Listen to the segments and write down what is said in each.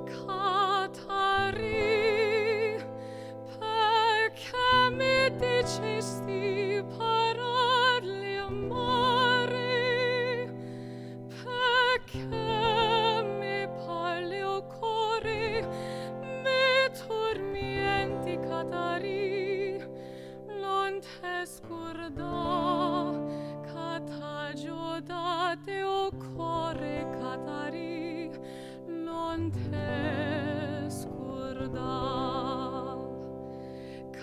Catarì, Catarì, perché mi dicesti parole amare? Perché mi parli o cuore, mi tormenti, Catarì, non te scordà, ca t'aggio date o core, Catarì, non te scordà.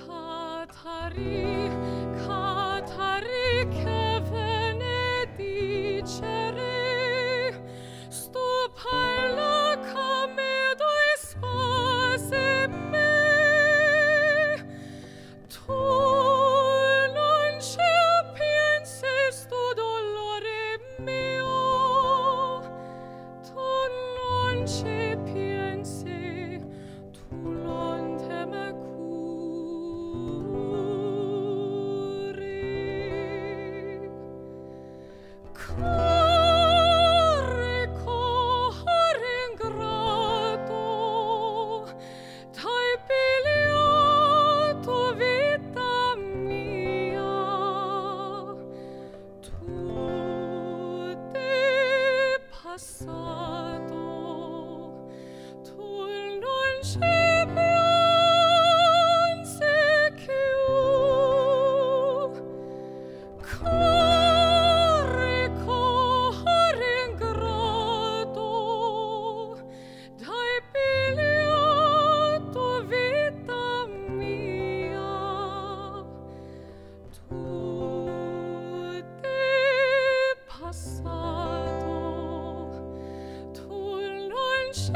Catarì, Catarì, che vene dicere, sto parla ca me doi spase me. Tu non ce piense sto dolore mio, tu non ce piense, tu non te me curi. Core, core ingrato, t'hai pigliato vita mia. Tutto è passato, tu non ci pensi più. Core, core ingrato, t'hai pigliato vita mia. Tutto è passato, tu non ci